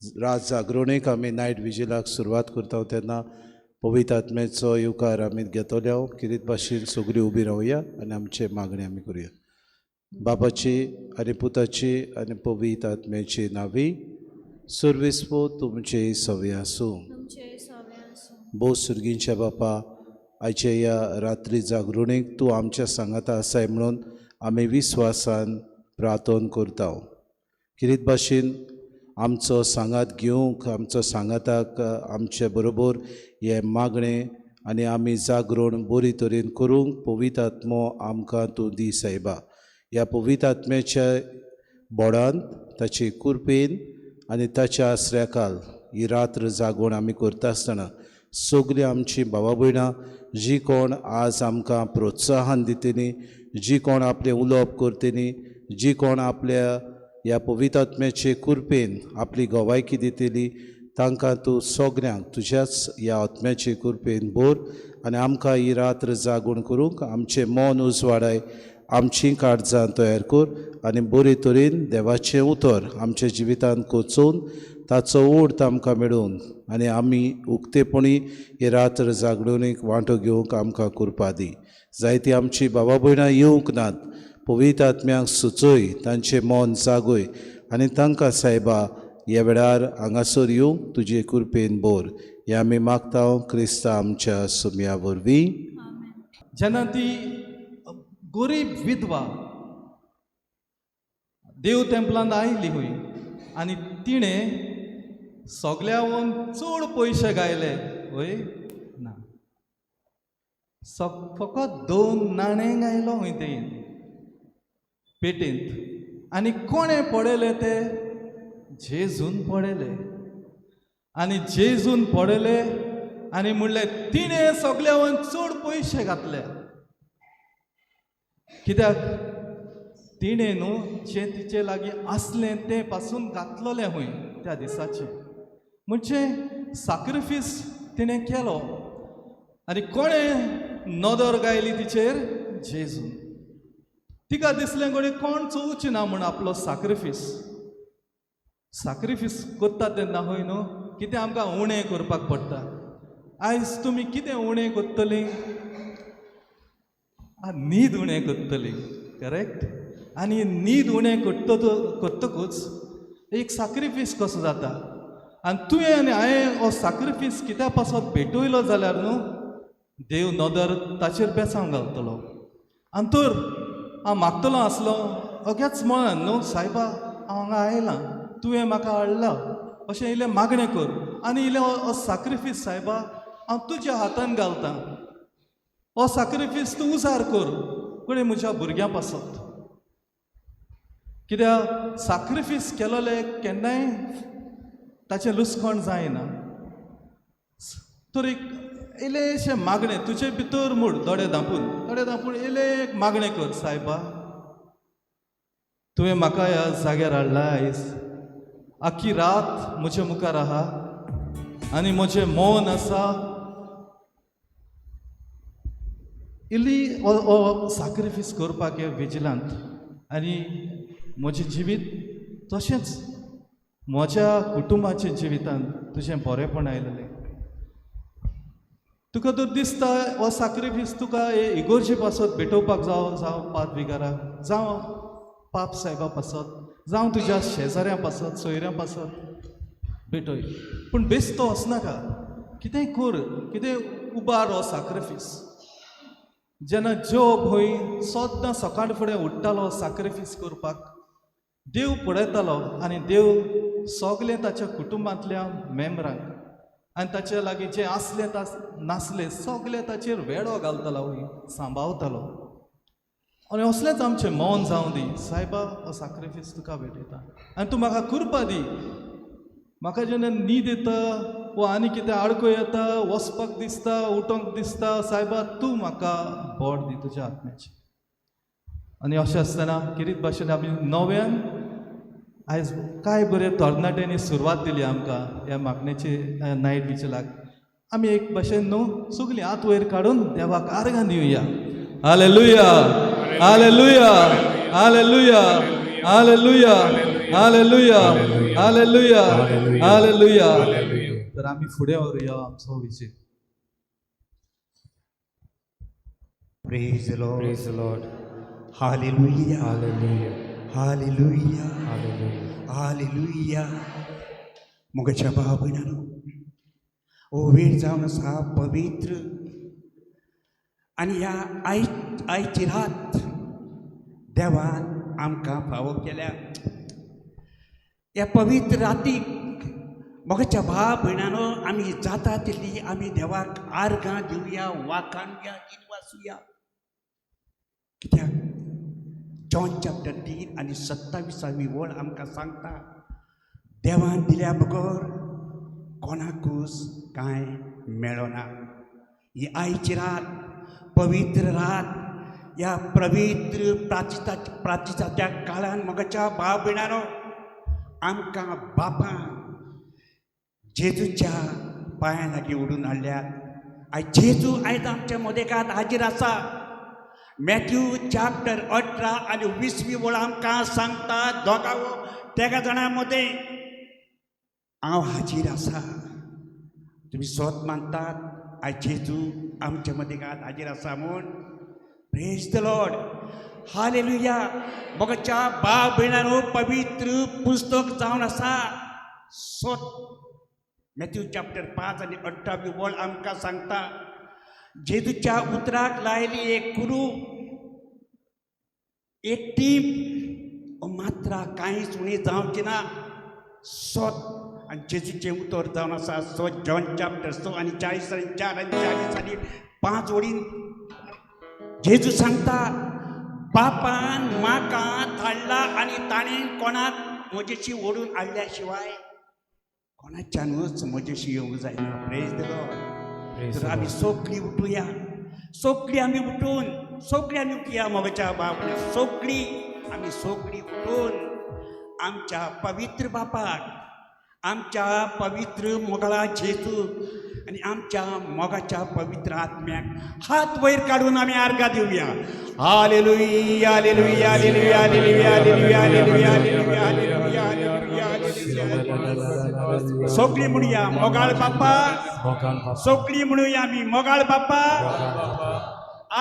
रात जागरणेक आमी नायट विजिलाक सुरवात करता तेन्ना पवित्र आत्म्याचो येवकार आमी घेतले. किरीत भाशेन सगळीं उबी रावया आनी आमचे मागणें आमी करुया. बापाची आनी पुताची आनी पवित्र आत्म्याची नावी सर्वेस्पो तुमचे सवे आसूं. तुमचे सवे आसूं. भोव सुर्गींच्या बापा, आयच्या ह्या रात्री जागरणेक तूं आमच्या सांगाता आसाय म्हणून आमी विस्वासान प्रार्थन करता. किरीत भाशेन आमचो सांगात घेवंक, आमचो सांगाताक आमचे बरोबर हें मागणें आनी आमी जागरण बरी तरेन करूंक पवित्र आत्मो आमकां तूं दी सायबा. ह्या पवित्र आत्म्याच्या बोडान, ताचे कुरपेन आनी ताच्या आसऱ्याकाल ही रात्र जागोवन आमी करता आसतना सगळीं आमची भावा भयणां जी कोण आज आमकां प्रोत्साहन दितलीं, जी कोण आपलें उलोवप करतलीं, जी कोण आपल्या ह्या पवित्र आत्म्याचे कुरपेन आपली गवायकी दितली, तांकां तूं सगळ्यांक तुज्याच ह्या आत्म्याचे कुरपेन भर आनी आमकां ही रात्र जागोवन करूंक आमचें मन उजवाडाय, आमचीं काळजां तयार कर आनी बरे तरेन देवाचें उतर आमच्या जिवितांत कोचोवन ताचो ओर्थ आमकां मेळोवन आनी आमी उक्तेपणी ही रात्र जागणुकेक वांटो घेवंक आमकां करपा दी. जायती आमची बाबा भयणां येवंक नात, पवित्र आत्म्यांक सुचय, तांचें मन जागय आनी तांकां सायबा ह्या वेळार हांगासर येवंक तुजे कृपेन बोर. हें आमी मागता क्रिस्ता आमच्या सुमया वरवीं. आमेन. जेन्ना ती गरीब विधवा देव तेंपलांत आयली हूंय आनी तिणें सगल्याहून चड पयशे गायले हय ना, फकत 2 नाणें गायलो हूंय तें पेटेंत. आनी कोणें पळयलें तें? जेजून पळयलें. आनी जेजून पळयलें आनी म्हणलें तिणें सगल्याहून चड पयशे घातले. कित्याक? तिणें न्हू जें तिचे लागीं आसलें तें पासून घातलेलें हूंय त्या दिसाचें, म्हणजे साक्रिफीस तिणें केलो. आनी कोणें नदर गायली तिचेर? जेजून. तिका दिसलें घडये कोण चोवची ना म्हूण आपलो साक्रिफीस. साक्रिफीस करता तेन्ना हय न्हू कितें आमकां उणें करपाक पडटा. आयज तुमी कितें उणें करतलीं? न्हीद उणें करतली, करेक्ट? आनी न्हीद उणें करतकूच एक साक्रिफीस कसो जाता. आनी तुवें आनी हांवें हो साक्रिफीस कित्या पासत भेटयलो जाल्यार न्हू देव नदर ताचेर बेसांव घालतलो. आनी तर हांव मागतलो आसलो अगेच म्हळां न्हू सायबा हांव हांगा आयलां, तुवें म्हाका हाडला, अशें इल्लें मागणें कर आनी इल्लें हो साक्रिफीस सायबा हांव तुज्या हातान घालतां, हो साक्रिफीस तूं उजार कर घडये म्हज्या भुरग्यां पासत. कित्याक साक्रिफीस केलोलें केन्नाय ताचें लुसकोण जायना. तर एक इल्लेशें मागणें तुजे भितर मूड, दोळे धांपून, दोळे धांपून इल्लें एक मागणें कर, सायबा तुवें म्हाका ह्या जाग्यार हाडला आयज, आख्खी रात म्हजे मुखार आहा आनी म्हजें मन आसा इल्ली हो साक्रिफीस करपाक हे विजिलांत आनी म्हजें जिवीत तशेंच म्हज्या कुटुंबाच्या जिवितांत तुजें बरेंपण आयलेलें. तुका तर दिसता हो साक्रिफीस तुका हे इगोर्जे पासत भेटोवपाक जावं, जावं पाद विगाराक, जावं पाप सायबा पासत, जावं तुज्या शेजाऱ्यां पासत, सोयऱ्यां पासत भेटय, पूण बेस्तो वचनाका. कितेंय कर, कितेंय उबार हो साक्रिफीस. जेन्ना जोब हय सद्दां सकाळ फुडें उठ्ठालो साक्रिफीस करपाक, देव पळयतालो आनी देव सगलें ताच्या कुटुंबांतल्या मेंबरांक आनी ताच्या लागीं जें आसलें नासलें सगलें ताचेर वेडो घालतालो, हय सांबाळतालो. आनी असलेंच आमचें मौन जावं दी सायबा, हो साक्रिफीस तुका भेटयता आनी तूं म्हाका कृपा दी. म्हाका जेन्ना न्हीद येता वो आनी कितें आडको येता, वचपाक दिसता, उठोंक दिसता, सायबा तूं म्हाका बोड दी तुज्या आत्म्याचें. आनी अशें आसतना किरीत भाशेन आमी नव्यान आयज काय बरे तरणाट्यांनी सुरवात दिली आमकां ह्या मागण्याचे नायट विचलाक. आमी एक भाशेन न्हू सगळीं हात वयर काडून देवाक आर्गां दिवया. Hallelujah, hallelujah, hallelujah, hallelujah. Hallelujah, hallelujah, hallelujah. Hallelujah. Hallelujah. तर आमी फुडें व्हरूया आमचो Vijay. Praise the Lord. Praise the Lord. Hallelujah. Hallelujah. Hallelujah. Hallelujah. Hallelujah. मोगाच्या भाव भयणानो, हो वेळ जावन आसा पवित्र आनी ह्या आयची रात देवान आमकां फावो केल्या. ह्या पवित्र रातीक मोगाच्या भाव भयणानो, आमी जाता तितली आमी देवाक आर्गां दिवया, वाखाणुया, दिनवासुया. कित्याक जॉन चॅप्टर 3 आनी 27वी वळ आमकां सांगता, देवान दिल्या बगर कोणाकूच कांय मेळना. ही आयची रात पवित्र रात. ह्या पवित्र प्राचिताच्या काळान मोगाच्या भाव भयणानो, आमकां बापान जेजूच्या पांयां लागीं ओडून हाडल्यात. आयज जेजू आयज आमच्या मदेकात हाजीर आसा. मॅथ्यू चॅप्टर 18 आनी 20वी वळ आमकां सांगता, दोगां तेगा जाणां मदें हांव हाजीर आसा. तुमी सोत मानतात आयज जेजू आमच्या मदेकात हाजीर आसा म्हूण? Praise the Lord. Hallelujah. मोगाच्या भाव भयणानो, पवित्र पुस्तक जावन आसा सोत. मॅथ्यू चॅप्टर 5 आनी 18वी वळ आमकां सांगता, जेजूच्या उतराक लायली एक कुरू, एक टीप मात्रा कांयच उणी जावची ना. सोत आनी जेजूचें उतर जावन आसा सोत. जॉन चॅप्टर 6 आनी 40 आनी 4 आनी 40 आनी 5 वळीन जेजू सांगता, बापान म्हाका धाडला आनी ताणें कोणाक म्हजेशी ओडून हाडल्या शिवाय कोणाच्यानूच म्हजेशी येवंक जायना. Praise the Lord. Praise तर the आमी Lord. सगळीं उठुया, सगळीं आमी उठून, सगळीं आमी उठुया मोगाच्या बापान, सगळीं आमी सगळीं उठून आमच्या पवित्र बापाक, आमच्या पवित्र मोगाळा जेजू आनी आमच्या मोगाच्या पवित्र आत्म्याक हात वयर काडून आमी आर्गां दिवया. Hallelujah, hallelujah, hallelujah, hallelujah, hallelujah, hallelujah, hallelujah, hallelujah, hallelujah. सगळीं म्हणुया मोगाळ बापा, मोगान बापा, सगळीं म्हणुया आमी मोगाळ बापा,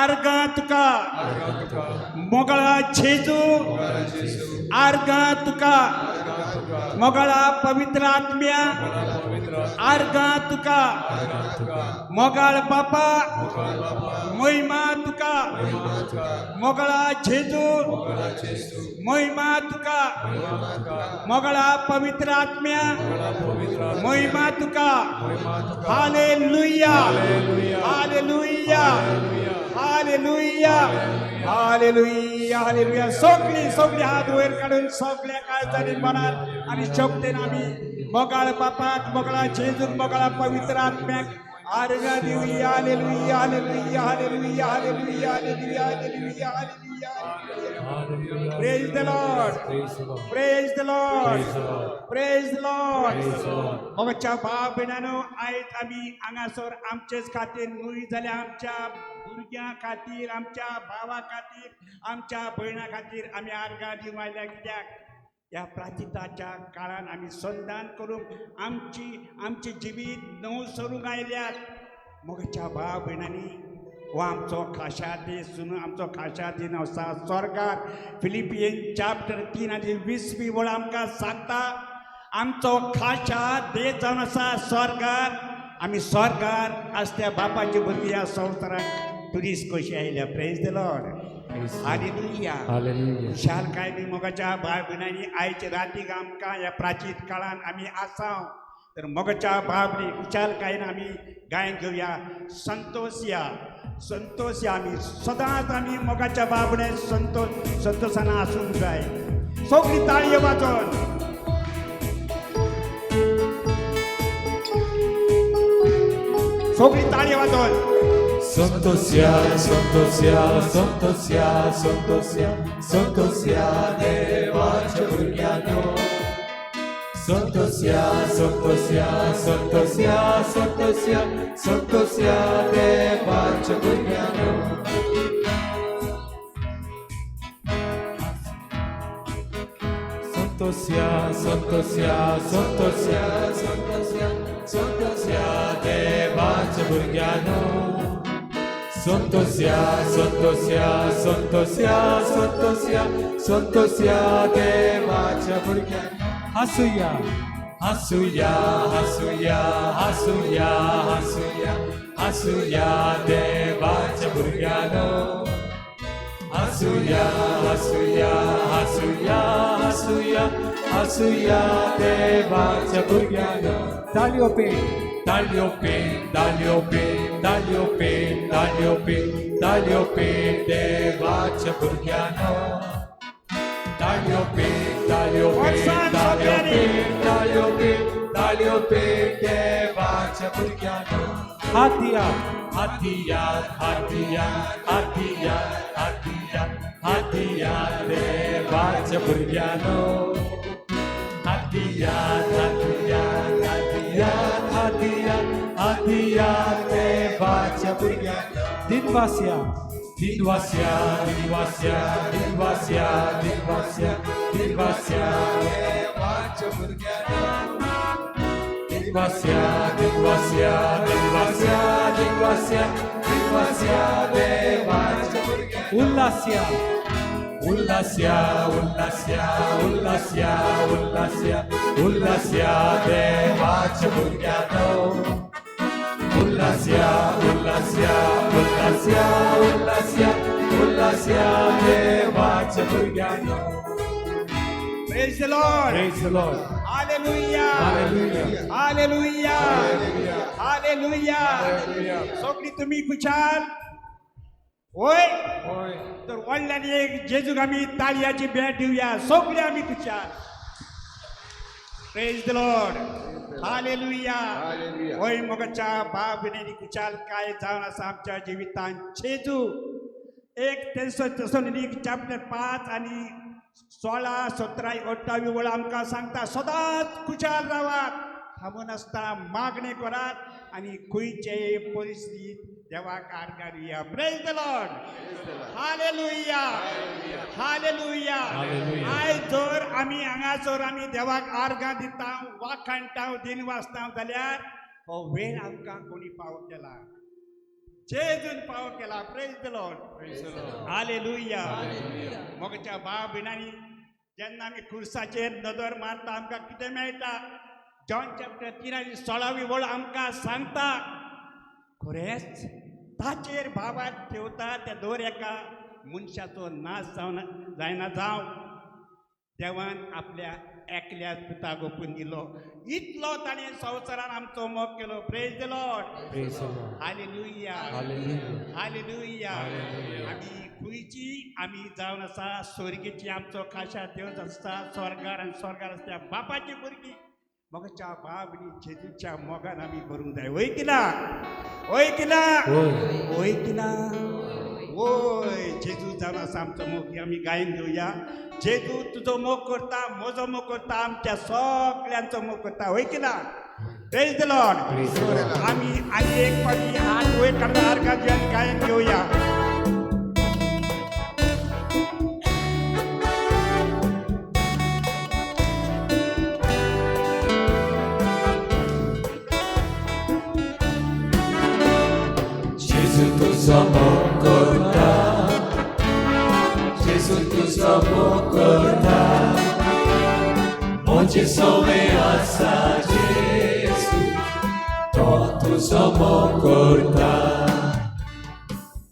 आर्गां तुका, मोगाळा जेजू, आर्गां तुका, मोगाळा पवित्र आत्म्या, आर्गां तुका, मोगाळ बापा, महिमा तुका, मोगाळा जेजू, महिमा तुका, मोगाळा पवित्र आत्म्या, महिमा तुका. Hallelujah, hallelujah, hallelujah, hallelujah, hallelujah. सगळी सगळी हात वयर काडून सगळ्या काळजांनी मनात आनी शक्तेन आमी मोगाळ बापाक, मोगाळा जेजूक, मोगाळा पवित्र आत्म्याक आर्गां दिवया. Hallelujah, hallelujah, hallelujah, hallelujah, hallelujah, hallelujah, hallelujah. Praise the Lord. Praise the Lord. Praise the Lord. Praise the Lord. Praise the Lord. Praise the Lord. मोगाच्या भाव भयणानो, आयज आमी हांगासर आमचेच खातीर न्हय जाल्यार आमच्या भुरग्यां खातीर, आमच्या भावा खातीर, आमच्या भयणां खातीर आमी आर्गां दिवंक आयल्या. कित्याक ह्या प्राचिताच्या काळान आमी संधान करूंक आमची आमचें जिवीत नव सरूंक आयल्यात. मोगाच्या भाव भयणांनी, हो आमचो खाशा दीस, आमचो खाशा दिन आसा स्वर्गार. फिलिपियन चॅप्टर 3 आनी 20वी वळ आमकां सांगता, आमचो खाशा देश जावन आसा स्वर्गार. आमी स्वर्गार आसत्या बापाची भुरगीं ह्या संवसारांत ट्युरिस्ट कशी आयल्या. Praise the Lord. Praise the Lord. Hallelujah. Hallelujah. खुशालकाय बी मोगाच्या भाव भयणांनी, आयच्या रातीक आमकां ह्या प्राचीन काळान आमी आसा तर मोगाच्या भाव खुशालकायेन आमी गायन घेवया. संतोष या, संतोष या. आमी सदांच आमी मोगाच्या भाव संतोष संतोषान आसूंक जाय. सगळी ताळयो वाजोवन सगळी ताळयो वाजोवन. संतोषया, संतोषया, संतोषया, संतोषया, संतोषया देवाच्या भुरग्यांनो. संतोषया, संतोषया, संतोषया, संतोषया, संतोषया देवाच्या भुरग्यांनो. संतोषया संतोषया संतोषया संतोषया संतोषया देवाच्या भुरग्यांनो. संतोषया संतोषया संतोषया संतोषया संतोषया देवाच्या भुरग्यांनो. हसूया हसूया हसूया हसूया हसूया हसूया देवाच्या भुरग्यांनो. हसूया हसूया हसूया हसूया हसूया देवाच्या भुरग्यांनो. ताळयो पे ताळयो पे ताळयो पे ताळयो पे ताळयो पे ताळयो पे देवाच्या भुरग्यांनो. ताळयो पे ताळयो पे ताळयो पे ताळयो पे ताळयो पे देवाच्या भुरग्यांनो. हातिया हातिया हातिया हातिया हातिया हातिया देवाच्या भुरग्यांनो. हातिया हातिया हातिया हातिया हातिया देवाच्या भुरग्यांनो. दिनवास्या दिनवास्या दिनवास्या दिनवास्या दिनवास्या दिनवास्या देवाच्या भुरग्यांनो. दिनवास्या दिनवास्या दिनवास्या दिनवास्या दिनवास्या देवाच्या भुरग्यांनो. उल्हास्या उल्हास्या उल्हास्या उल्हास्या उल्हास्या उल्हास्या देवाच्या भुरग्यांनो. उल्हास्या उल्हास्या उल्हास्या उल्हास्या उल्हास्या देवाच्या भुरग्यांनो. Praise the Lord. Praise the Lord. Hallelujah. Hallelujah. Hallelujah. Hallelujah. सगळी तुम्ही खुशाल होय? तर व्हडल्यान एक जेजूक आमी ताळयाची भेट दिवया. सगळी आमी खुशाल. Praise the Lord. Hallelujah. होय मोगाच्या बाप भयणींनी, खुशाल काय जावन आसा आमच्या जिवितान जेजू. 1 तेसलोनिक चॅप्टर 5 आणि 16, 17, 28 वळ आमकां सांगता, सदांच खुशाल रावात, थांबून आसतना मागणें करात आनी खंयचेय परिस्थितीत देवाक आर्गां दिवया. Praise the Lord. Hallelujah. Hallelujah. Hallelujah. आयज जर आमी हांगासर आमी देवाक आर्गां दिता, वाखाणटा, दिन वाचता जाल्यार हो वेळ आमकां कोणी पाव केला? जेजून पाव केला. Praise the Lord. Hallelujah. मोगाच्या भाव भयणांनी, जेन्ना आमी खुर्साचेर नदर मारता आमकां कितें मेळटा? जॉन चॅप्टर 3 आनी 16वी वळ आमकां सांगता, खरेंच ताचेर भावार्थ ठेवता त्या दर एका मनशाचो नाश जावन जायना जावं, देवान आपल्या एकल्या पुताक ओपून दिलो. इतलो ताणें संवसारान आमचो मोग केलो. Praise the Lord. Praise the Lord. Hallelujah. Hallelujah. Hallelujah. Hallelujah. आमी खंयची आमी जावन आसा स्वर्गीची आमचो खाशा देव आसता स्वर्गार आनी स्वर्गार आसता बापाची भुरगीं. मोगाच्या बाब आनी जेजूच्या मोगान आमी भरूंक जाय. वय किना? वय किना? वय किना? वय. जेजू जावन आसा आमचो मोग. आमी गायन घेवया. जेजू तुजो मोग करता, म्हजो मोग करता, आमच्या सगल्यांचो मोग करता. वय किना? Praise the Lord. Praise the Lord. आमी आनी एक फावटी हात वयर काडून आर्गां दिवया आनी गायन घेवया. जेजू तुजो मोग करता, जेजू तुजो मोग करता, म्हजे सवे आसा जेजू, तो तुजो मोग करता.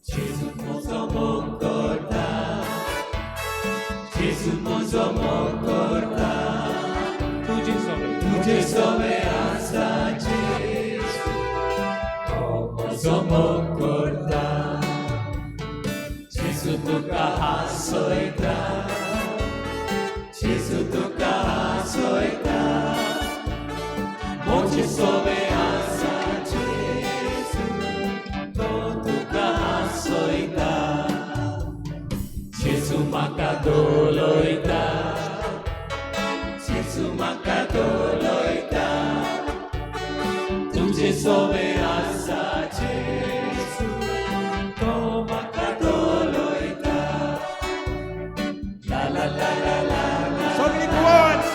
जेजू तुजो मोग करता, जेजू तुजो मोग करता, तुजे सवे आसा जेजू, तो म्हजो मोग करता. जेजू तुका हांसयता, जेजू तुका हांसयता, म्हजे सवे आसा जेजू, तो तुका हांसयता. जेजू म्हाका धोलयता, जेजू म्हाका धोलयता, तुजे सवे आसा जेजू, तो म्हाका धोलयता. ला ला ला ला ला ला. सगळी कुवत.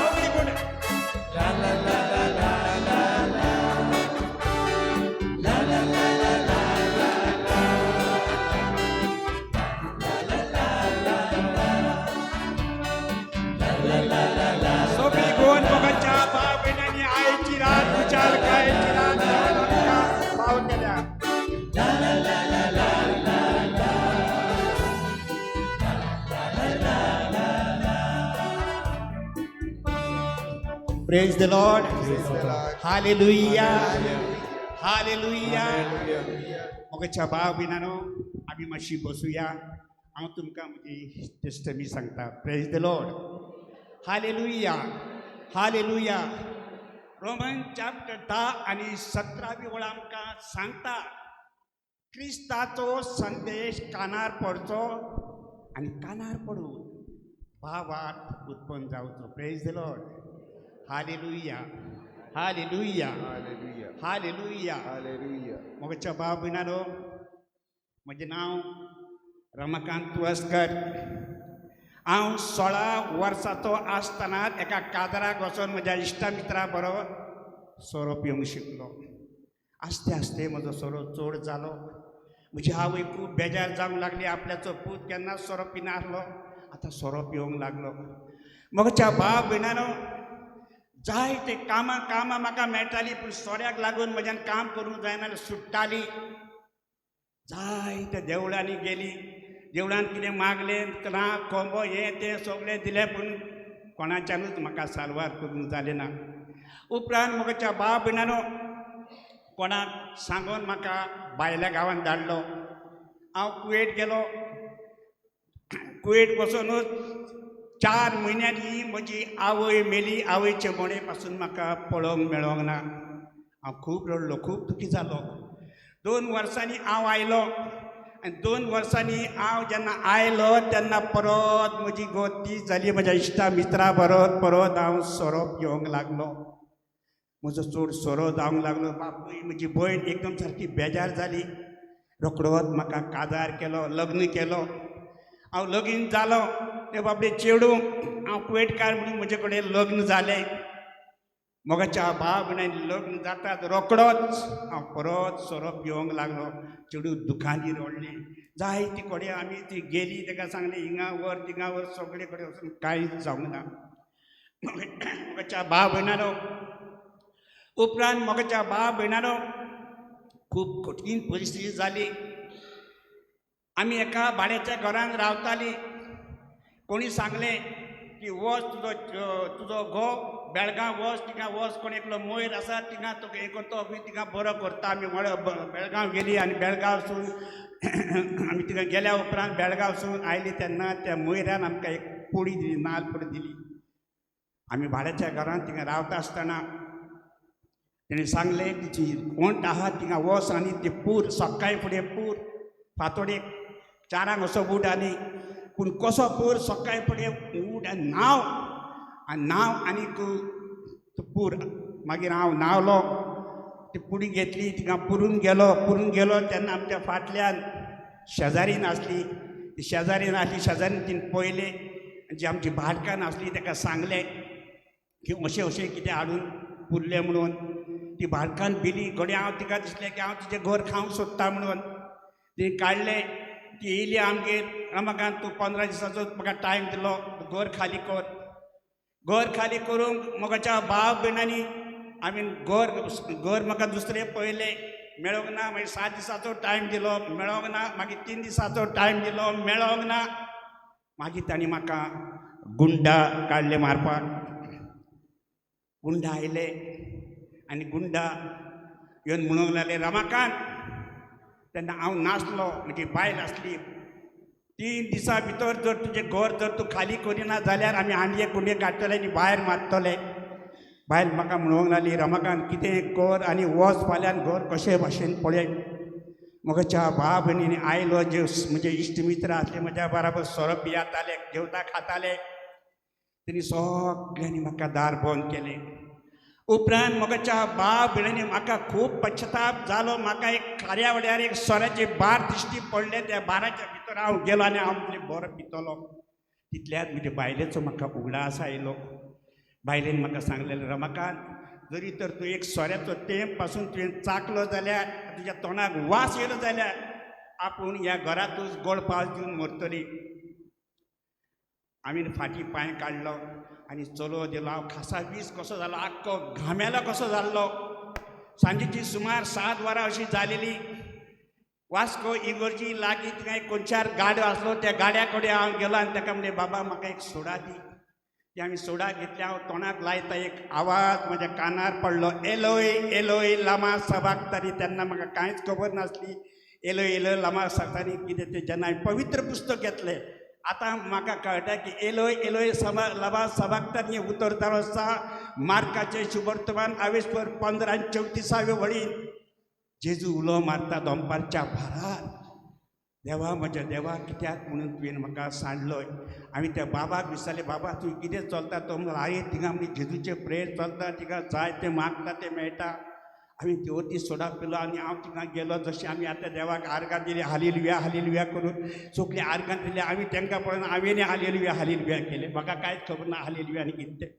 Praise the Lord. Hallelujah. Hallelujah. मोगाच्या भाव भयणांनो आमी मातशी बसुया. हांव तुमकां म्हजी टेस्टमी सांगता. Praise the Lord. Hallelujah. Hallelujah. Roman chapter 10 आनी 17वी वळ आमकां सांगता, क्रिस्ताचो संदेश कानार पडचो आनी कानार पडून भावार्थ उत्पन्न जावचो. Praise the Lord. Hallelujah. Hallelujah. Hallelujah. Hallelujah. Hallelujah. मोगाच्या भाव भयणांनो, म्हजें नांव रमाकांत तुळसकर. हांव 16 वर्साचो आसतना एका काजराक वचोन म्हज्या इश्टा मित्रा बरोबर सोरो पिवंक शिकलो. आस्ते आस्ते म्हजो सोरो चड जालो. म्हजी आवय खूब बेजार जावंक लागली. आपल्याचो पूत केन्नाच सोरो पिनासलो, आतां सोरो पिवंक लागलो. मोगाच्या भाव भयणांनो, जायते कामां कामां म्हाका मेळटालीं, पूण सोऱ्याक लागून म्हज्यान काम करूंक जायना, सुट्टाली. जायत्या देवळांनी गेली. देवळान कितें मागलें ना, कोंबो हें तें सगळें दिलें, पूण कोणाच्यानूच म्हाका साल्वार करूंक जालें ना. उपरांत म्हज्या भाव भयणांनो, कोणाक सांगून म्हाका भायल्या गांवांत धाडलो. हांव कुवेट गेलो. कुवेट वचोनूच 4 म्हयन्यांनी म्हजी आवय मेली. आवयचे मोडे पासून म्हाका पळोवंक मेळोंक ना. हांव खूब रडलो, खूब दुखी जालो. 2 वर्सांनी हांव आयलो आनी 2 वर्सांनी हांव जेन्ना आयलो तेन्ना परत म्हजी गती जाली. म्हज्या इश्टा मित्रा बरोबर परत हांव सोरो पिवंक लागलो. म्हजो चड सोरो जावंक लागलो. बापूय म्हजी भयण एकदम सारकी बेजार जाली. रोखडोच म्हाका काजार केलो, लग्न केलो. हांव लगीन जालो ते बाबडे चेडूं, हांव कुवेटकार म्हणून म्हजे कडेन लग्न जालें. मोगाच्या भाव भयणांनी, लग्न जातात रोखडोच हांव परत सोरो पिवंक लागलो. चेडूं दुखांनी रडलें. जायती कडेन आमी ती गेली, ताका सांगलें हिंगा व्हर थिंगा व्हर, सगळे कडेन वचून कांयच जावंक ना. मोगाच्या भाव भयणांनो, उपरांत मोगाच्या भाव भयणांनो, खूब कठीण परिस्थिती जाली. आमी एका भाड्याच्या घरान रावतालीं. कोणी सांगलें की वच तुजो तुजो घोव बेळगांव वच, थिंगा वच, कोण एकलो मोयर आसा थिंगा तुका हें करता, तो थिंगा बरो करता. आमी बेळगांव गेली आनी बेळगांवसून आमी थिंगा गेल्या उपरांत बेळगांवसून आयली तेन्ना त्या मोयरान आमकां एक पोडी दिली, नाल पोडी दिली. आमी भाड्याच्या घरान थिंगा रावता आसतना तेणें सांगलें तिची वंट आहा थिंगा वच आनी ती पूर सकाळी फुडें पूर, फांतोडेक 4 असो उठ आनी पूण कसो पूर, सकाळी फुडें उठ आनी न्हांव आनी न्हांव आनी तूं पूर. मागीर हांव न्हांवलो, ती पुडी घेतली, थिंगा पुरून गेलो. पुरून गेलो तेन्ना आमच्या फाटल्यान शेजारी नासली. ती शेजारी नासली, शेजारीन तिणें पळयलें, जी आमची भाटकान्न आसली ताका सांगलें की अशें अशें कितें हाडून पुरलें म्हणून. ती भाटकान्न भिली. घडये हांव तिका दिसलें की हांव तिचें घर खावंक सोदता म्हणून. ती काडलें, ती येयली आमगेर. रमाकांत, तूं 15 दिसाचो म्हाका टायम दिलो, घर खाली कर. घर खाली करूंक म्हज्या भाव भयणांनी आमी घर घर म्हाका दुसरें पळयलें, मेळोंक ना. मागीर 7 दिसाचो टायम दिलो, मेळोंक ना. मागीर 3 दिसाचो टायम दिलो, मेळोंक ना. मागीर तांणी म्हाका गुंडा काडले मारपाक. गुंडा आयले आनी गुंडा येवन म्हणूंक लागले रमाकांत. तेन्ना हांव नासलो, म्हजी बायल आसली. 3 दिसां भितर जर तुजें घर जर तूं खाली करिना जाल्यार आमी आंडये कुंडये काडटले आनी भायर मारतले. बायल म्हाका म्हणूंक लागली, रमाकांत कितें कर आनी वच फाल्यां घर कशे भाशेन पळय. म्हज्या भाव भयणींनी आयलो, जे म्हजे इश्ट मित्र आसले म्हज्या बराबर सोरो पियाताले, जेवता खाताले, तेणी सगळ्यांनी म्हाका दार बंद केलें. उपरांत म्हज्या भाव भयणींनी म्हाका खूब पश्चाताप जालो. म्हाका एक खाऱ्या वाड्यार एक सोऱ्याचे बार दिश्टी पडलें. त्या बाराच्या भितर हांव गेलो आनी हांव म्हणलें बरो पितलो. तितल्यात म्हजे बायलेचो म्हाका उगडास आयलो. बायलेन म्हाका सांगलेलें, रमाकांत, जरी तर तूं एक सोऱ्याचो तेंप पासून तुवें चाकलो जाल्यार, तुज्या तोंडाक वास येयलो जाल्यार आपूण ह्या घरांतूच गोड पावस दिवन मरतली. आमी फाटीं पांय काडलो आनी चलो दिलो. हांव खासा वीस कसो जालो, आख्खो घामेलो कसो जाल्लो. सांजेची सुमार 7 वरां अशी जालेली. वास्को इगर्जी लागीं थिंगा एक कोनशार गाडो आसलो. त्या गाड्या कडेन हांव गेलो आनी ताका म्हणलें, बाबा म्हाका एक सोडा दी. ती आमी सोडा घेतल्या, हांव तोंडाक लायता, एक आवाज म्हज्या कानार पडलो, एलोय एलोय लामा सबागतानी. तेन्ना म्हाका कांयच खबर नासली एलोय एलोय लामा सबागतानी कितें तें. जेन्ना हांवें पवित्र पुस्तक घेतलें आतां म्हाका कळटा की एलोय एलोय सभा लामा सबागतानी हें उतर जावन आसा मार्काचें शुभवर्तमान आवेस्पर 15 आनी 34व्या वळीन जेजू उलो मारता दनपारच्या भारार, देवा म्हज्या देवा कित्याक म्हणून तुवें म्हाका सांडलोय. आमी त्या बाबाक विचारलें, बाबा तूं कितें चलता? तो म्हणलो, आरे थिंगा म्हणजे जेजूचें प्रेयर चलता, थिंगा जाय तें मागता तें मेळटा. आमी ती सोडा पिलो आनी हांव थिंगा गेलो. जशें आमी आतां देवाक आर्गां दिली, हालेलुया हालेलुया करून सगळीं आर्गां दिली. आमी तांकां पळोवन हांवें हालेलुया हालेलुया केलें. म्हाका कांयच खबर ना हालेलुया आनी कितें तें.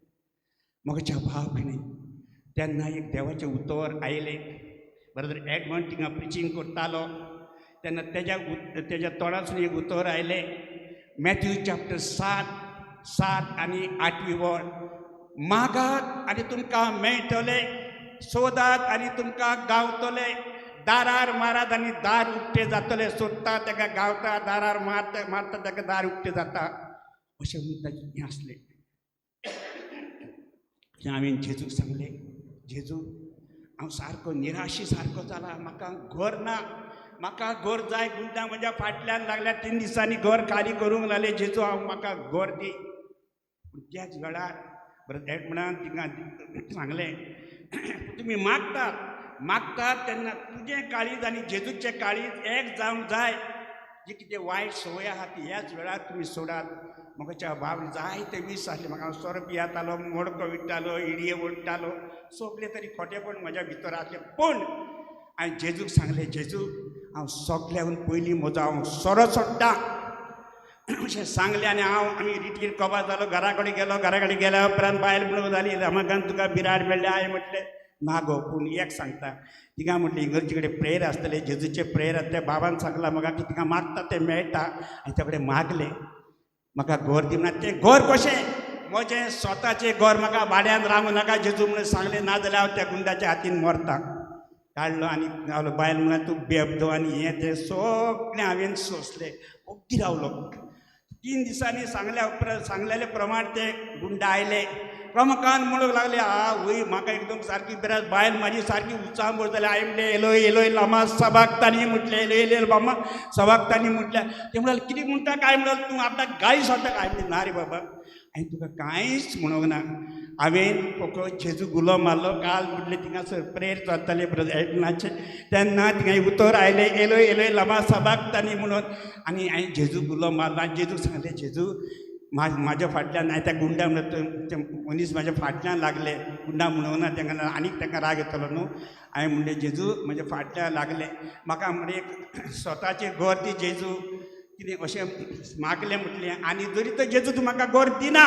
म्हज्या भाव भयणी, तेन्ना एक देवाचें उतर आयलें. ब्रदर एडमंड थिंगा प्रिचींग करतालो तेन्ना तेज्या तोंडासून एक उतर आयलें, मॅथ्यू चॅप्टर 7, 7 आनी 8वी वळ, मागात आनी तुमकां मेळटलें, सोदात आनी तुमकां गावतलें, दारार मारात आनी दार उक्तें जातलें. सोदता ताका गावता, दारार मारता मारता ताका दार उक्तें जाता, अशें म्हणून ताचें हें आसलें. हांवें जेजूक सांगलें, जेजू हांव सारको निराशी सारको जाला, म्हाका घर ना, म्हाका घर जाय. गुंडा म्हज्या फाटल्यान लागल्या, 3 दिसांनी घर खाली करूंक लागले, जेजू हांव म्हाका घर दी. पूण त्याच वेळार ब्रदर एडमंडान थिंगा सांगलें, तुमी मागतात मागतात तेन्ना तुजें काळीज आनी जेजूचें काळीज एक जावंक जाय. जी कितें वायट संवय आहा ती ह्याच वेळार तुमी सोडात. म्हज्या भाव जायते वीस आसले, म्हाका हांव सोरो पियेतालो, मडको विट्टालो, इडये ओडटालो, सगळे तरी खोटेपण म्हज्या भितर आसलें. पूण हांवें जेजूक सांगलें, जेजू हांव सगळ्याहून पयलीं म्हजो हांव सोरो सोडटा अशें सांगलें. आनी हांव आमी रिटीर कबार जालो, घरा कडेन गेलो. घरा कडेन गेल्या उपरांत बायल म्हणून जाली, रमाकांत तुका बिराड मेळ्ळें? हांवें म्हटलें ना गो, पूण एक सांगता, थिंगा म्हटलें इगर्जे कडेन प्रेयर आसतलें, जेजूचें प्रेयर आसतलें. बाबान सांगलां म्हाका की थिंगा मागता तें मेळटा. आनी त्या कडेन मागलें, म्हाका घर दी. म्हणल्यार तें घर कशें? म्हजें स्वताचें घर, म्हाका भाड्यान रावूं नाका जेजू म्हणून सांगलें, ना जाल्यार हांव त्या गुंडाच्या हातीन मरता. काडलो आनी गावलो. बायल म्हणल्यार तूं बेबदो आनी हें तें सगळें हांवें सोंसलें, ओग्गी रावलो. 3 दिसांनी सांगल्या उपरांत सांगलेले प्रमाण ते गुंडा आयले. रमाकांत म्हणूंक लागले, आ वय म्हाका एकदम सारकी बिराज. बायल म्हाजी सारकी उचांबळ जाली. हांवें म्हणलें एलोय एलोय लामा सबागतानी म्हटलें, एलोय एलोय लामा सबागतानी म्हटल्यार ते म्हणाले कितें म्हणटा काय? म्हणाले तूं आपणाक गाळी सोडटा काय? म्हणलें ना रे बाबा, हांवें तुका कांयच म्हणूंक ना. हांवें फकत जेजू गुलो मारलो. काल म्हटलें थिंगासर प्रेयर चलतालें ब्रदर एडनाचें, तेन्ना थिंगा उतर आयलें एलोय एलोय लामा सबागतानी म्हणून, आनी हांवें जेजू गुलो मारलो. आनी जेजूक सांगलें, जेजू म्हाज्या फाटल्यान हांवें त्या गुंडा म्हणल्यार ते मनीस म्हाज्या फाटल्यान लागले, गुंडा म्हणूंक ना तांकां, आनीक तांकां राग येतलो न्हू. हांवें म्हणलें जेजू म्हज्या फाटल्यान लागले, म्हाका म्हणलें एक स्वताचें घर दी जेजू, कितें अशें मागलें म्हटलें. आनी जरी तर जेजू तूं म्हाका घर दिना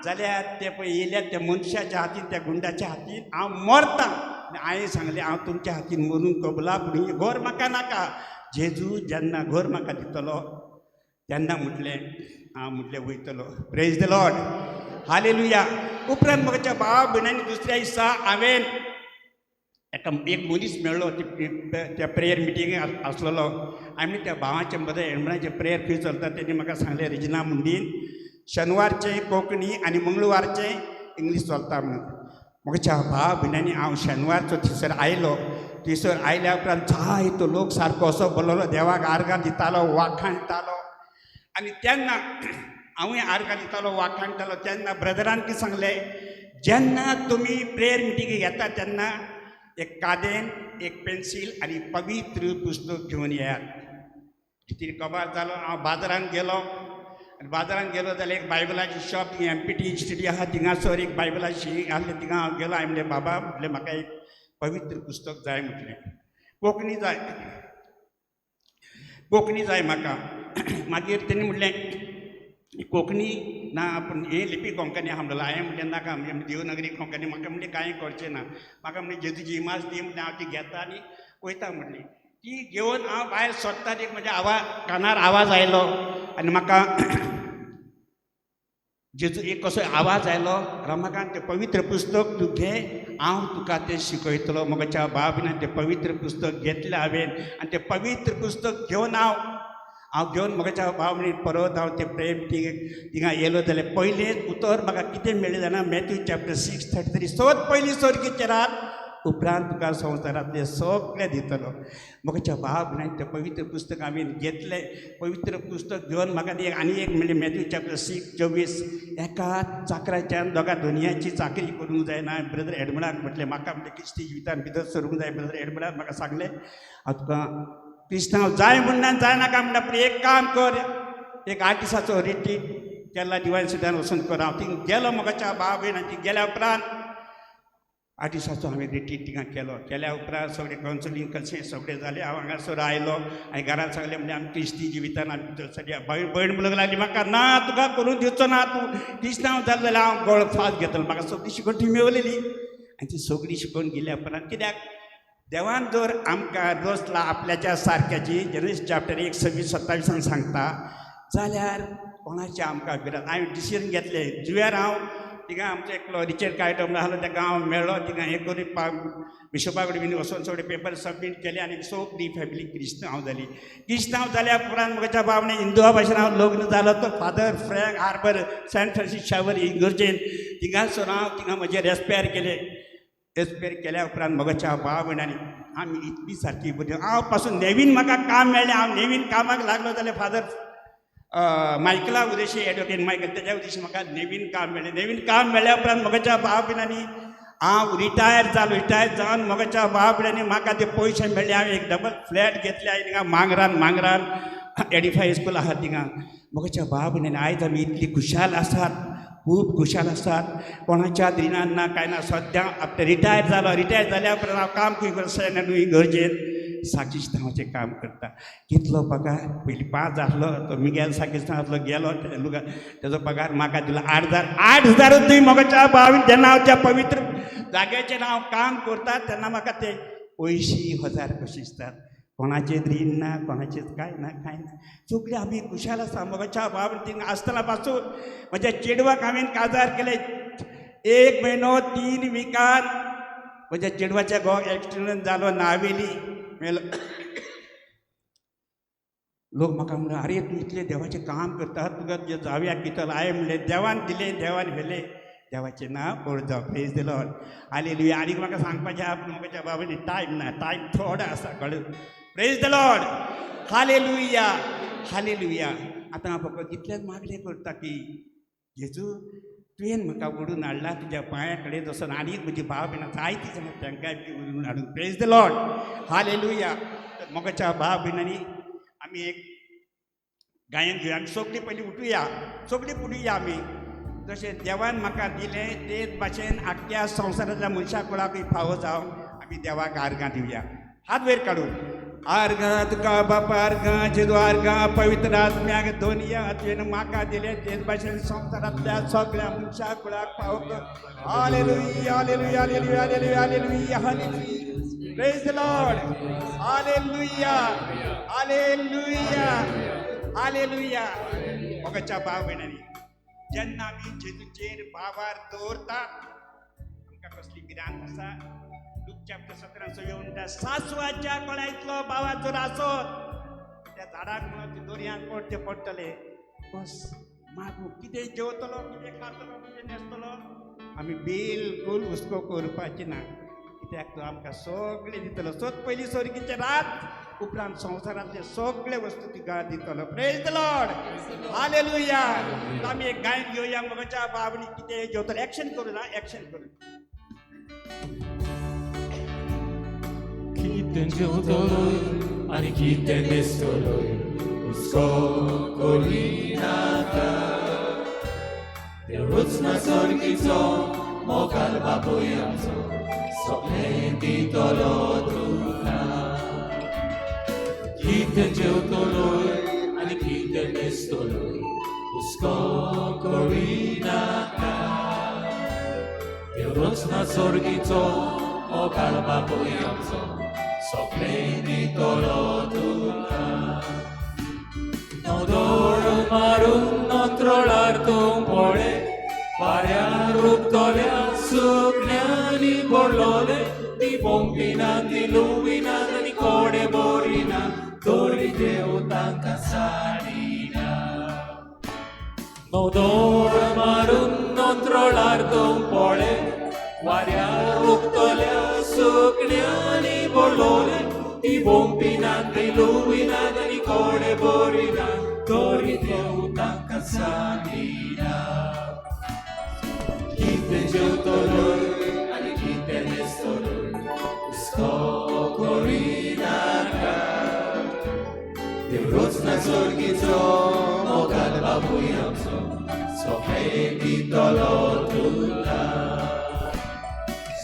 जाल्यार ते पळय येयल्यात त्या मनशाच्या हातीन, त्या गुंडाच्या हातीन हांव मरता. आनी हांवें सांगलें हांव तुमच्या हातीन मरूंक कबला, पूण हें घर म्हाका नाका. जेजू जेन्ना घर म्हाका दितलो तेन्ना म्हटलें हांव म्हटलें वयतलो. प्रेज the Lord, hallelujah. उपरांत म्हज्या भाव भयणांनी दुसऱ्या दिसा हांवें एका एक मनीस मेळ्ळो, त्या प्रेयर मिटींगेक आसलेलो. आमी त्या भावाच्या मदीं एडमणाचें प्रेयर खंय चलता तेणी म्हाका सांगलें, रेजिना मुंडीन शेनवारचें कोंकणी आनी मंगळवारचें इंग्लीश चलता म्हणून. म्हज्या भाव भयणांनी हांव शेनवारचो थंयसर आयलो. थंयसर आयल्या उपरांत जायतो लोक सारको असो बोल्लोलो, देवाक आर्गां दितालो, वाखाणटालो. आनी तेन्ना हांवूय आर्गां दितालो, वाखाणटालो. तेन्ना ब्रदरान कितें सांगलें, जेन्ना तुमी प्रेयर मिटींगेक येता तेन्ना एक कादेन, एक पेन्सील आनी पवित्र पुस्तक घेवन येयात. कितें कबार जालो, हांव बाजारांत गेलो. आनी बाजारांत गेलो जाल्यार एक बायबलाची shop, M P T institute आहा थिंगासर एक बायबलाची आसलें, थिंगा हांव गेलो. हांवें म्हणलें बाबा, म्हटलें म्हाका एक पवित्र पुस्तक जाय, म्हटलें कोंकणी जाय, कोंकणी जाय म्हाका. मागीर तेणी म्हणलें कोंकणी ना, पूण हें लिपी कोंकणी आहा म्हणलें. हांवें म्हणलें नाका, म्हणजे देवनागरी कोंकणी म्हाका म्हणलें कांय करचें ना. म्हाका म्हणलें जेजूची इमाज दी म्हणलें, हांव ती घेता आनी वयता म्हणलें. ती घेवन हांव भायर सोदता, एक म्हज्या आवाज कानार आवाज आयलो आनी म्हाका जेजू एक कसो आवाज आयलो, रमाकांत तें पवित्र पुस्तक तूं घे, हांव तुका तें शिकयतलो. म्हज्या बाबीन तें पवित्र पुस्तक घेतलें हांवें आनी तें पवित्र पुस्तक घेवन हांव हांव घेवन म्हज्या भाव म्हणी परत हांव तें प्रेम थिंगा येयलो जाल्यार पयलें उतर म्हाका कितें मेळ्ळें जाणा, मॅथ्यू चॅप्टर 6:33, सोद पयलीं स्वर्गीचें रात, उपरांत तुका संवसारांतलें सगळें दितलो. म्हज्या भाव भयणांनी तें पवित्र पुस्तक हांवें घेतलें. पवित्र पुस्तक घेवन म्हाका तें आनी एक म्हणलें, मॅथ्यू चॅप्टर 6:24, एका चाकराच्यान दोगा धनयाची चाकरी करूंक जायना. ब्रदर एडमंडाक म्हटलें, म्हाका म्हणलें क्रिस्ती जिवितान भितर सरूंक जाय. ब्रदर एडमंडान म्हाका सांगलें, हांव तुका क्रिस्तांव जाय म्हणना जायनाका म्हणटा, पूण एक काम कर, एक 8 दिसाचो रिट्रीट केरला डिवायन सिटान वचून कर. हांव थिंग गेलो म्हज्या भाव भयण, ती गेल्या उपरांत 8 दिसाचो हांवें रिट्रीट थिंगा केलो. केल्या उपरांत सगळें कावन्सिलींग कशें सगळें जालें. हांव हांगासर आयलो आनी घरांत सांगलें, म्हणजे आमी क्रिस्ती जिवितान आमी भितर सरया. भयण म्हणूंक लागली म्हाका, ना तुका करून दिवचो ना, तूं क्रिस्तांव जालें जाल्यार हांव गळो फास घेतलो. म्हाका सगळी शिकवण थंय मेवलेली आनी ती सगळी शिकवण गेल्या उपरांत, कित्याक देवान जर आमकां रचला आपल्याच्या सारक्याची, जेनेसीस चॅप्टर 1:26-27 सांगता, जाल्यार कोणाचें आमकां भिरांत. हांवें डिसिजन घेतलें जुव्यार हांव थिंगा आमचो एकलो रिचर्ड कायटो म्हणून आसलो, तेका हांव मेळ्ळो. थिंगा हें करून बिशोपा कडेन बीन वचोन सगळे पेपर सबमीट केले आनी सगळी फॅमिली क्रिस्तांव जाली. क्रिस्तांव जाल्या उपरांत म्हज्या बाबणे हिंदुआ भाशेन हांव लग्न जालो. तो father Frank Harbour Saint Francis Xavier इगर्जेन थिंगासर हांव थिंगा म्हजें रेस्पेर केलें. रेस्पेर केल्या उपरांत म्हज्या भाव भयणांनी आमी इतली सारकी बरी, हांव पासून नवीन म्हाका काम मेळ्ळें. हांव नवीन कामाक लागलो जाल्यार फादर मायकला उदेशी, एडवोकेट मायकल, तेज्या उदेशी म्हाका नवीन काम मेळ्ळें. नवीन काम मेळ्ळ्या उपरांत म्हज्या भाव भयणांनी हांव रिटायर जालो. रिटायर जावन म्हज्या भाव भयणांनी म्हाका ते पयशे मेळ्ळे. हांवें एक डबल फ्लॅट घेतले आनी थिंगा मांगरान एडिफाय स्कूल आसा थिंगा. म्हज्या भाव भयणांनी आयज आमी इतली खुशाल आसात, खूब खुशाल आसात, कोणाच्या रिणान ना कांय ना. सद्या आपले रिटायर जालो. रिटायर जाल्या उपरांत हांव काम खंय करता, न्हू इगर्जेन साकिस्तांवाचें काम करता. कितलो पगार पयलीं 5 आसलो, तो मिगेल साकिस्तांव आसलो गेलो, तेजो पगार म्हाका दिलो 8,000. 8,000 तुवें म्हज्या भाव जेन्ना हांव त्या पवित्र जाग्याचेर हांव काम करता तेन्ना म्हाका ते पयशे 1000 कशे दिसतात. कोणाचें रीण ना, कोणाचें कांय ना, कांय ना. सगळीं आमी खुशाल आसा. म्हज्या भाव थिंगा आसतना पासून म्हज्या चेडवाक हांवें काजार केलें. 1 म्हयनो 3 विकान म्हज्या चेडवाच्या घोवाक एक्सिडंट जालो, नावेली मेलो. लोक म्हाका म्हणटा, आरे तूं इतलें देवाचें काम करता, तुका तुज्या जावयाक कितलो. हांवें म्हणलें, देवान दिलें, देवान व्हेलें, देवाचें नांव व्हड जावं. Praise the Lord, hallelujah. आनीक म्हाका सांगपाचें आहा, पूण म्हज्या बाबांनी टायम ना, टायम थोडो आसा, कळ्ळें. Praise the Lord, hallelujah, hallelujah. आतां हांव फकत इतलेंच मागणें करता की जेजू तुवें म्हाका ओडून हाडला तुज्या पांया कडेन, जसो आनीक म्हजी भाव भयणां जायतीं जाणां तांकांय बी ओडून हाडून. Praise the Lord, hallelujah. मोगाच्या भाव भयणांनी आमी एक गायन घेवया. आमी सगळीं पयलीं उठुया, सगळीं उठुया आमी. जशें देवान म्हाका दिलें तेच भाशेन आख्ख्या संवसारांतल्या मनशा कुळाकूय फावो जावन आमी देवाक आर्गां दिवया. हात वयर काडून आर्गां तुका बापा, आर्गां जेजू, आर्गां पवित्र आत्म्याक, दोनया तुवें म्हाका दिलें तेच भाशेन संवसारांतल्या सगळ्या मनशा कुळाक फावो कर. Hallelujah, hallelujah, hallelujah, hallelujah, hallelujah, hallelujah. Praise the Lord, hallelujah, hallelujah, hallelujah. मोगाच्या भाव भयणांनी, जेन्ना आमी जेजूचेर भावार दवरता आमकां कसली भिरांत आसा. लूक चॅप्टर 17 म्हणटा, सासवाच्या कळ्या इतलो भावार जर आसत त्या झाडाक म्हणून ते दर्यांत पडटे पडटले. बस मागू, कितें जेवतलो, कितें खातलो, कितें न्हेसतलो, आमी बिलकूल हुस्को करपाची ना, कित्याक तो आमकां सगळें दितलो. सोद पयलीं स्वर्गीचें रात, उपरांत संवसारांतले सगळे वस्तू तुका दितलो. Praise the Lord, hallelujah. आमी एक गायन घेवया. मोगाच्या बाबणी कितें जेवतलो, एक्शन करू ना, एक्शन करू. कितें जेवतलोय आनी कितें न्हेसतलोय हुस्को करिनाका. देवूच ना स्वर्गीचो मोगाल बापूय आमचो सगळें दितलो तुका. कितें जेवतलोय आनी कितें न्हेसतलोय हुस्को करिनाका. देवूच ना स्वर्गीचो मोगाल बापूय आमचो सगळें दितलो तुका. नदर मारून नत्रळार तूं पळय, वाऱ्यार उबतल्या सुकण्यांनी भरलोले, ती बोंपिना, ती लुविना आनी कोडे बोरिना, तरी देव तांकां सांग. दोळ मारून नोंत्रोळार तूं पळे वाऱ्यार उगतल्या सुकण्यांनी बोलोले ती बोंपिनात ती लुविनात आनी कोडे बोरिनात तरी देव तांकां सांगिना. कितें जेवतलोय आनी कितें न्हेसतलोय हुस्को करिनाका. देव रोजना सोर्गीचो मोगाल बापूय आमचो सगळें दितलो तुका,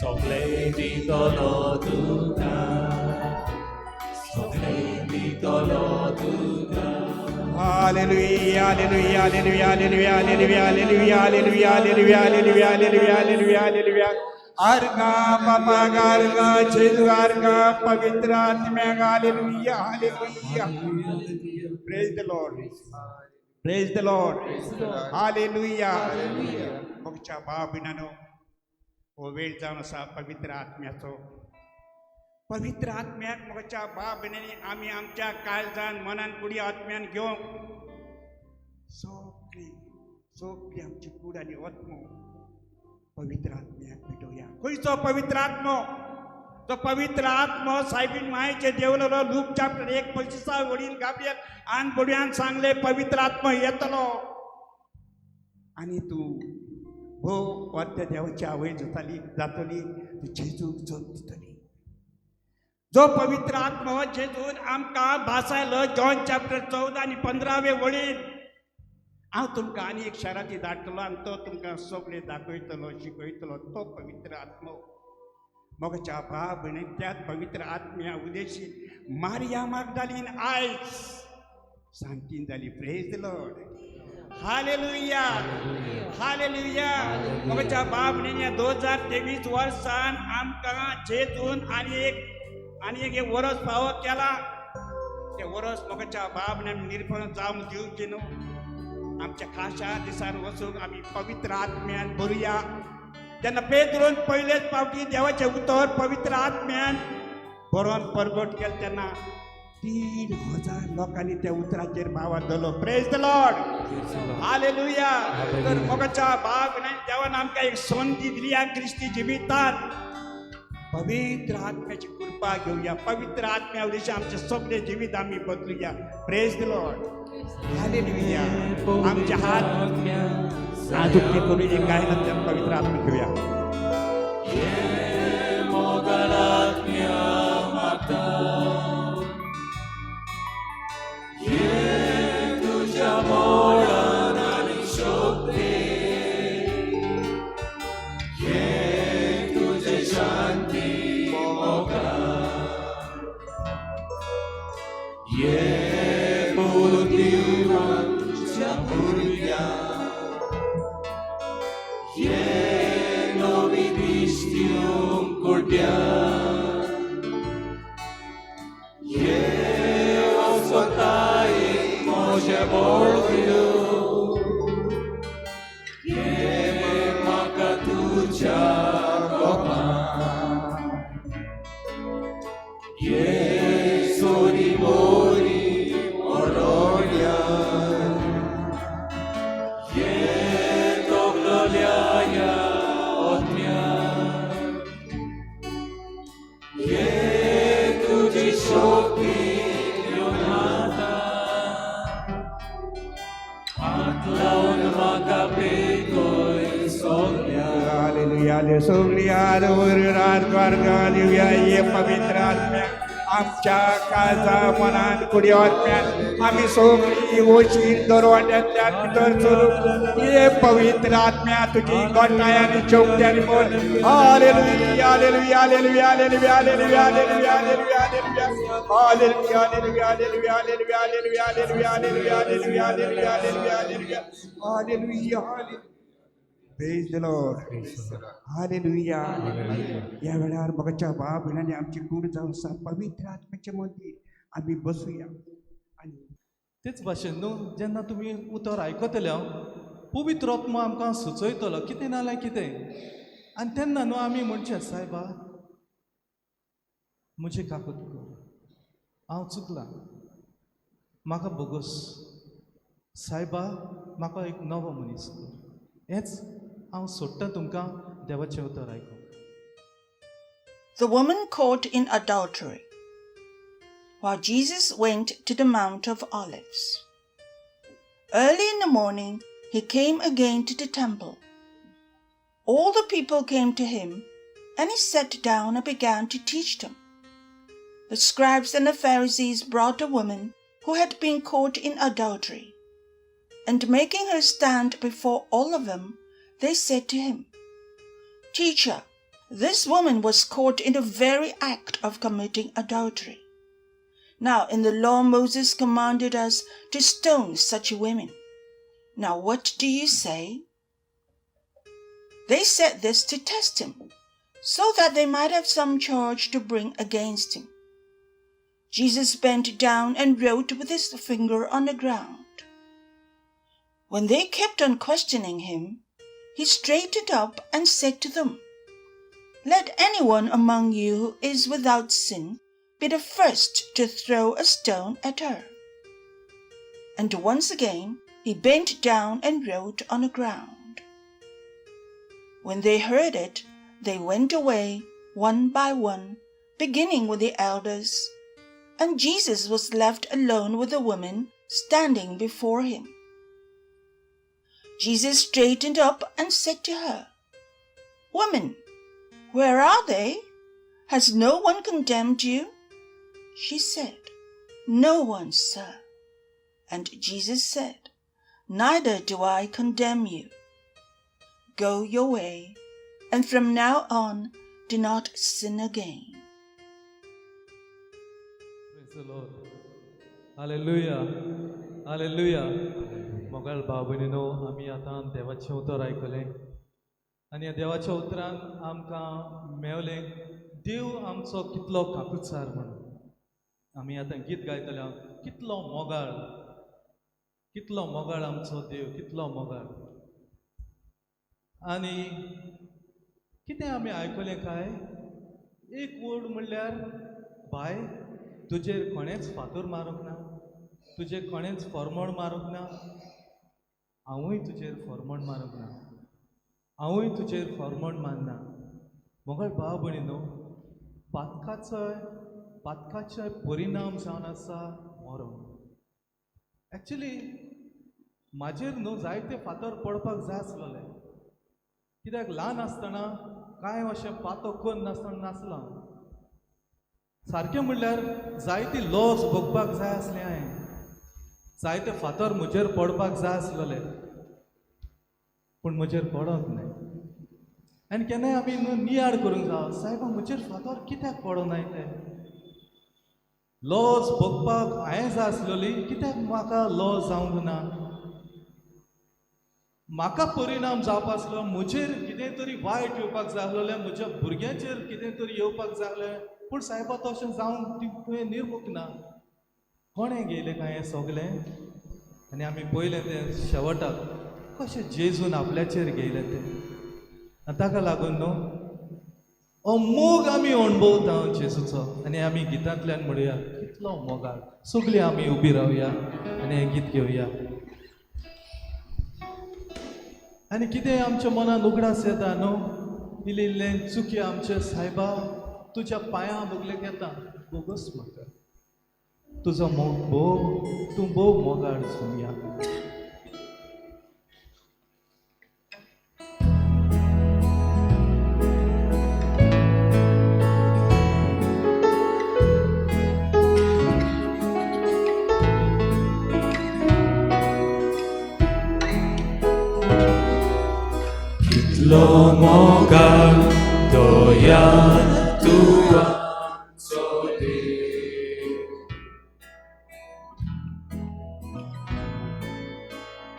सगळें दितलो तुका, सगळें दितलो तुका. Hallelujah, hallelujah, hallelujah, hallelujah, hallelujah, hallelujah, hallelujah, hallelujah, hallelujah, hallelujah, hallelujah, hallelujah. आर्गा बापाक, आर्गा जेजू, आर्गा पवित्र आत्म्याक. Hallelujah, hallelujah. Praise the Lord, praise the Lord. Hallelujah. मोगच्या भाव भयणांनो, हो वेळ जावन आसा पवित्र आत्म्याचो. पवित्र आत्म्याक मोगच्या भाव भयणांनी आमी आमच्या काळजान, मनान, कुडी, आत्म्यान घेवंक सगळी सगळी आमची कूड आनी आत्मो पवित्र आत्म्याक भेटोवया. खंयचो पवित्र आत्मो? तो पवित्र आत्मो सायबीन मायचे देवलो. लूक चॅप्टर 1 25 वडील गाब्रियल आन बोडयान सांगले, पवित्र आत्मो येतलो आनी तूं भोव वर्त्या देवाची आवय जाताली जातली, तूं जेजूक जल्म दितली. जो पवित्र आत्मो जेजून आमकां भासायलो जॉन चॅप्टर 14 आनी 15वे वळीन, हांव तुमकां आनी एक शाराची धाडटलो आनी तो तुमकां सगळें दाखयतलो, शिकयतलो. तो पवित्र आत्मो मोगच्या भाव भयणी, त्याच पवित्र आत्म्या उदेशी मारिया मागदालीन आयज सांतीन जाली. Praise the Lord. Hallelujah, hallelujah. मोगच्या भाव भयणी, 2023 वर्सान आमकां जेजून आनी एक हे वरस फावो केला. ते वरस मोगच्या भाव भयणी निर्फळ जावन दिवचें न्हू. आमच्या खाशा दिसान वचूंक आमी पवित्र आत्म्यान भरुया. जेन्ना पेद्रोन पयलेच फावटी देवाचें उतर पवित्र आत्म्यान बरोवन परगट केलें तेन्ना 3000 लोकांनी त्या उतराचेर भावार्थ धरलो. Praise the Lord. Hallelujah. तर मोगाच्या भाव देवान आमकां एक संदी दिली ह्या क्रिस्ती जिवितात पवित्र आत्म्याची कृपा घेवया. पवित्र आत्म्या उद्देशी आमचें सगळें जिवीत आमी बदलुया. Praise the Lord. Hallelujah. आमचे हात आज उक्ते करून एक गायनांतल्यान पवित्र आत्मा घेवया. मोगाल आत्म्या मागता, ये तुज्या मोळान आनी शक्ती, ये तुजे शांती मोगान, ये बुद्धिवानच्या भुरग्यांक, ये नवी दिश्ट दिवंक कुड्ड्यांक, ये अस्वस्थतायेक म्हजें बळ दिवं, ये म्हाका तुज्या कोपान, ये सोरी बोरी मरोड्यान, ये तोगलोल्या ह्या आत्म्यान, ये तुजी शक्ती घेवन आतां हात लावन म्हाका पेटय सगळ्या. हालेलुया. सगळी आर द्वारका दिवया. ये पवित्र आत्म्या आमच्या काळजा, मनान, कुडी, आत्म्यान आमी सगळी वशीर दरवाट्यांतल्यान भितर सरून ये पवित्र आत्म्या तुजी गोठाय आनी शक्ती आनी बळ. Hallelujah, hallelujah, hallelujah, hallelujah, hallelujah, hallelujah, hallelujah, hallelujah, hallelujah, hallelujah, hallelujah, hallelujah, hallelujah, hallelujah, hallelujah, hallelujah, hallelujah, hallelujah, hallelujah, hallelujah. Praise the Lord. Hallelujah. या वेळार मोगाच्या भाव भयणांनी आमची कूड जावन आसा पवित्र आत्म्याचें मंदीर. आमी बसुया आनी तेच भाशेन न्हू, जेन्ना तुमी उतर आयकतले, हांव पवित्र आत्मो आमकां सुचयतलो कितें ना जाल्यार कितें. आनी तेन्ना न्हू आमी म्हणचें, सायबा, म्हजी काकूत कर, हांव चुकलां, म्हाका भोगोस. सायबा म्हाका एक नवो मनीस कर. हेंच हांव सोडटा तुमकां देवाचें उतर आयकूंक. The woman caught in adultery. While Jesus went to the Mount of Olives. Early in the morning, he came again to the temple. All the people came to him, and he sat down and began to teach them. The scribes and the Pharisees brought a woman who had been caught in adultery, and making her stand before all of them, they said to him, "Teacher, this woman was caught in the very act of committing adultery. Now in the law Moses commanded us to stone such women. Now what do you say?" They said this to test him, so that they might have some charge to bring against him. Jesus bent down and wrote with his finger on the ground. When they kept on questioning him, he straightened up and said to them, "Let anyone among you who is without sin be the first to throw a stone at her." And once again he bent down and wrote on the ground. When they heard it, they went away one by one, beginning with the elders, and Jesus was left alone with the woman standing before him. Jesus straightened up and said to her, "Woman, where are they? Has no one condemned you?" She said, "No one, sir." And Jesus said, "Neither do I condemn you. Go your way, and from now on do not sin again." Praise the Lord. Hallelujah. Hallelujah. मोगाळ भाव भयणीनो, आमी आतां देवाचें उतर आयकलें आनी ह्या देवाच्या उतरान आमकां मेवलें देव आमचो कितलो काकुळसार म्हणून. आमी आतां गीत गायतले, कितलो मोगाळ, कितलो मोगाळ आमचो देव, कितलो मोगाळ. आनी कितें आमी आयकलें काय, एक वर्ड म्हणल्यार बाय तुजेर कोणेंच फातर मारूंक ना, तुजेर कोणेंच फॉर्मोण मारूंक ना, हांवूय तुजेर फॉर्मोण मारूंक ना, हांवूय तुजेर फॉर्मोण मारना. मोगाळ भाव भयणीनो, पातकाचो परिणाम जावन आसा मरण. एक्चुली म्हाजेर न्हू जायते फातर पडपाक जाय आसलेले, कित्याक ल्हान आसतना कांय अशें पातो कन्न नासतना नासलो हांव. सारकें म्हणल्यार जायती लॉस भोगपाक जाय आसलें हांवें, जायते फातर म्हजेर पडपाक जाय आसलेले, पूण म्हजेर पडोंक न्हय. आनी केन्नाय आमी न्हू नियाळ करूंक जावो, सायबा म्हजेर फातर कित्याक पडोना ते, लॉस भोगपाक हांवें जाय आसलेली, कित्याक म्हाका लॉस जावंक ना, म्हाका परिणाम जावपा आसलो, म्हजेर कितें तरी वायट येवपाक जाय आसलेलें, म्हज्या भुरग्यांचेर कितें तरी येवपाक जाय आसलें, पूण सायबा तशें जावंक तुवें निर्मूंक ना. कोणें घेयलें काय हें सगलें? आनी आमी पळयलें तें शेवटाक कशें जेजून आपल्याचेर घेयलें तें. आनी ताका लागून न्हू हो मोग आमी अणभवता जेजूचो. आनी आमी गितांतल्यान म्हणुया कितलो मोगाळ. सगळीं आमी उबी रावया आनी हें गीत घेवया. आनी कितें आमच्या मनान उगडास येता न्हू, इल्लें इल्लें चुकी आमचे सायबा तुज्या पांयां बोगलेक येता, बोगस म्हाका तुजो मोग भोव, तूं भोव मोगाळ सोमया. कितलो मोगाळ दयाळ तूं आमचो देव,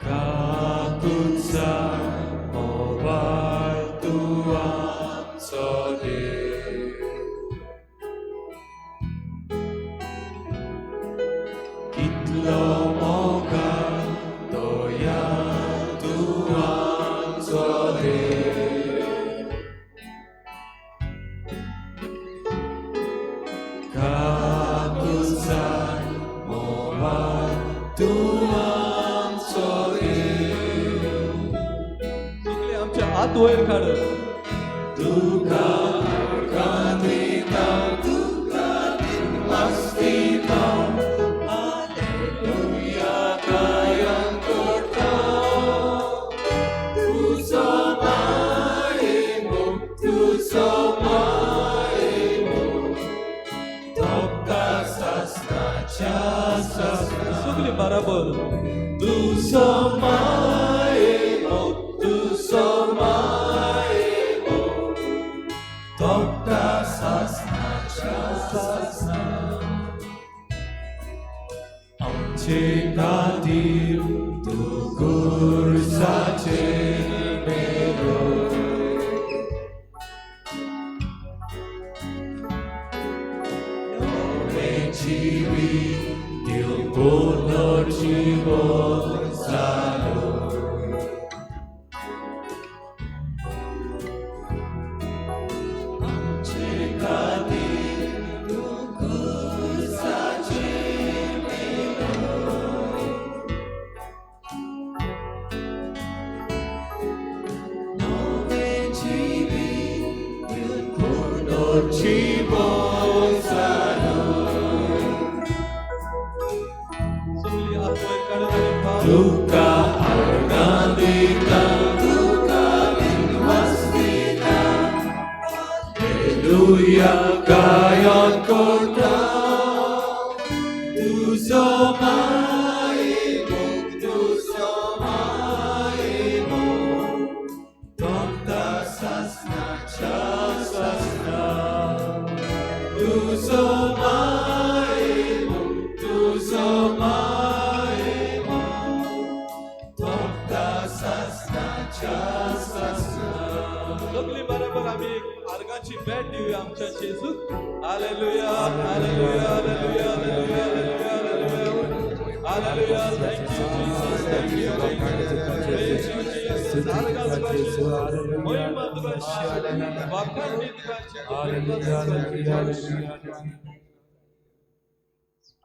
काकुळसार मोगाळ तूं आमचो देव, कितलो मोगाळ दयाळ तूं आमचो देव, काकुळसार मोगाळ तूं आमचो वयर काडून. तुका आर्गां दिता, तुका दिनवास दिता, हालेलुया गायन करता. तुजो मायेमोग, तुजो मायेमोग तोपता सासणाच्या सासणा. सगळी बराबर. तुजो मायेमोग, तुजो मायेमोग तोपता सासणाच्या सासणा. आमचे खातीर तूं खुर्साचेर मेलो. नवें जिवीत दिवन पुनर्जीवन जालो. आमचे खातीर तूं खुर्साचेर मेलो. नवें जिवीत दिवन पुनर्जीवन जालो. सगळी हात वयर काडून आनी पाव. तुका आर्गां दिता, तुका दिनवास दिता, हालेलुया गायन करता. तुजो मायेमोग, तुजो मायेमोग तोपता सासणाच्या सासणा. तुजो मायेमोग, तुजो मायेमोग तोपता सासणाच्या सासणा. सगळी बरोबर आमी एक आर्गाची भेट दिवया आमच्या जेजूक. Hallelujah, hallelujah, hallelujah, hallelujah, hallelujah, hallelujah. Thank you Jesus, thank you Jesus, praise you Jesus. आर्गां तुका जेजू, महिमा तुका जेजू, वाखाण तुका जेजू.